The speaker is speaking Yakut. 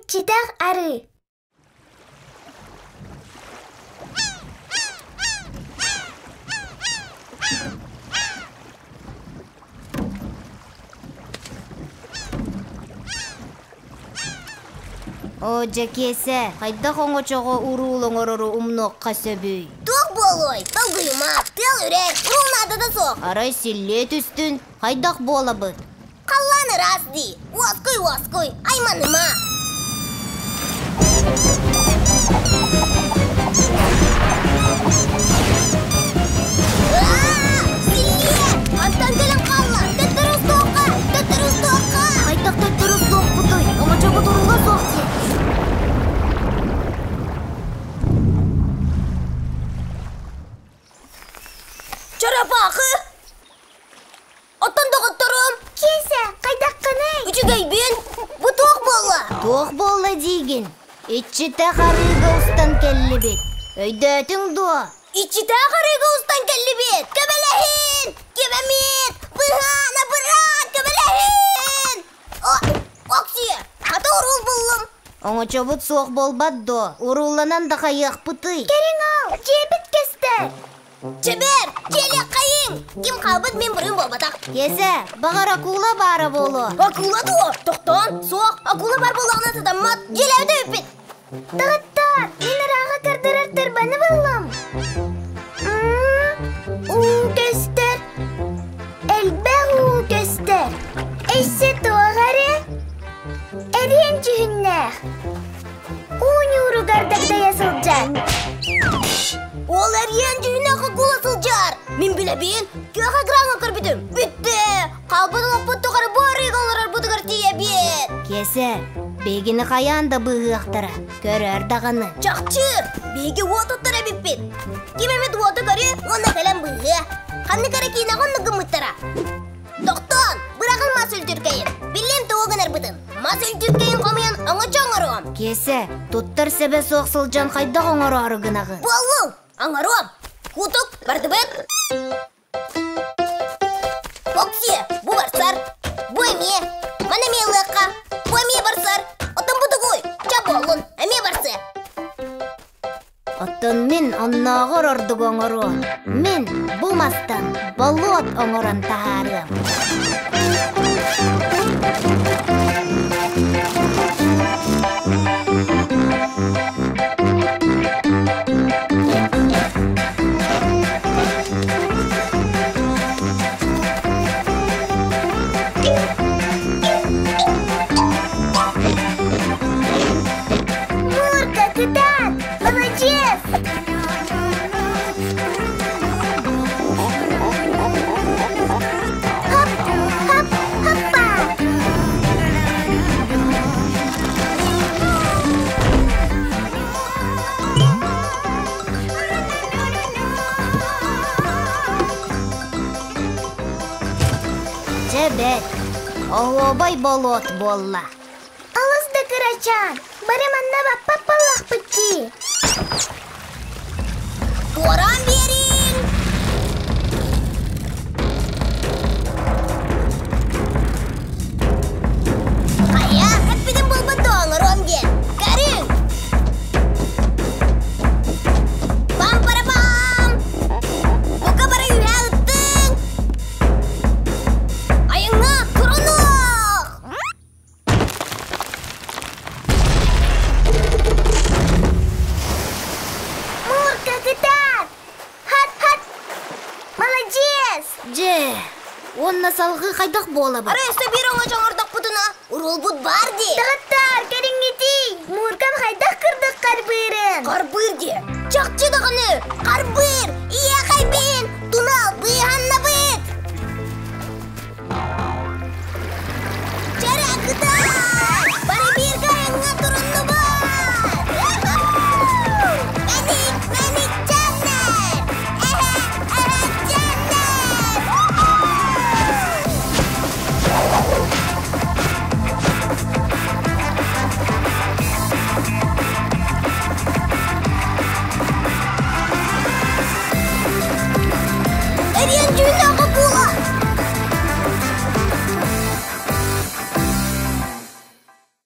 Иччитэх арыы Оо, Дьэкиэсэ, хайдах оҥочоҕо уруул оҥорору умнуохха сөбүй? Туох буолуой? Долгуйума, тыал үрэр, уруул наадата суох. Арай силлиэ түстүн, хайдах буолабыт? Халлаан ыраас дии. Уоскуй, уоскуй, айманыма. Силлиэ! Антон кэлэн хаалла! Төттөрү устуохха! Төттөрү устуохха! Хайдах төттөрү устуохпутуй? Оҥочобут уруула суох дии. Чарапаахы! Оттон доҕотторум? Киэсэ, хайдаххыный? Үчүгэйбин. Бу туох буолла? Туох буолла диигин? Иччитэх арыыга устан кэллибит. Өйдөөтүҥ дуо? Иччитэх арыыга устан кэллибит! Көмөлөһүн! Ким эмит! Быһаан, абыраан, көмөлөһүн! Оксиэ, хата уруул буллум. Оҥочобут суох буолбат дуо? Уруулланан да хайыахпытый? Кэриҥ ол, дьиэбит көстөр. Чэбэр, дьиэлиэххэйиҥ! Ким хаалбыт мин буруйум буолбатах. Киэсэ, баҕар акула баара буолуо. Акула дуо? Тохтоон, суох, акула бар буоллаҕына сатаммат. Дьиэлээбитэ бүппүт. Доҕоттоор, мин ырааҕы көрдөрөр турбаны буллум. Уу көстөр. Элбэх уу көстөр. Өссө туох эрэ? Эриэн дьүһүннээх. Уу ньууругар дагдайа сылдьар. Ол эриэн дьүһүннээх акула сылдьар. Мин билэбин, күөх экраҥҥа көрбүтүм. Бүттэ! Хаалбыт олохпут тухары бу арыыга олорорбутугар тиийэбит. Киэсэ, биһигини хайаан да быыһыахтара. Көрөөр даҕаны. Чахчы, биһиги уот оттор эбиппит. Ким эмит уоту көрүө уонна кэлэн быыһыа. Ханнык эрэ киинэҕэ оннук гыммыттара. Тохтоон, быраҕын мас үлтүркэйин. Биллим тугу гынарбытын. Мас үлтүркэйин хомуйан оҥочо оҥоруом. Киэсэ, туттар сэбэ суох сылдьан хайдах оҥороору гынаҕын? Буоллуҥ, оҥоруом. Кутук, бардыбыт. Оксиэ, бу барсар. Бу эмиэ. Маны эмиэ ылыахха. Бу эмиэ барсар. Оттон бу тугуй? Ча буоллун, эмиэ барсыа. Оттон мин оннооҕор ордук оҥоруом. Мин бу мастан болуот оҥорон таһаарыам. Мурка, кытаат! Молодец! Хоп, хоп, хоппа! Дьэ бэт, оһуобай болуот буолла. Алыс да кырачаан, бары манна баппат буоллахпыт дии. Туораан биэриҥ! Хайа, эппитин булбут дуо оҥоруом диэн. Көрүҥ! Пам-пара-пам! Бука бары үһэ ыттыҥ! Айыҥҥа турунуох! Мурка, кытаат! Хат-хат! Молодец! Дьэ, уонна салгыы хайдах буолабыт? Арай өссө биир оҥочо оҥордохпутуна, уруулбут баар дии. Доҕоттоор, кэриҥҥитий! Муркам хайдах курдук харбыырын! Харбыыр дии.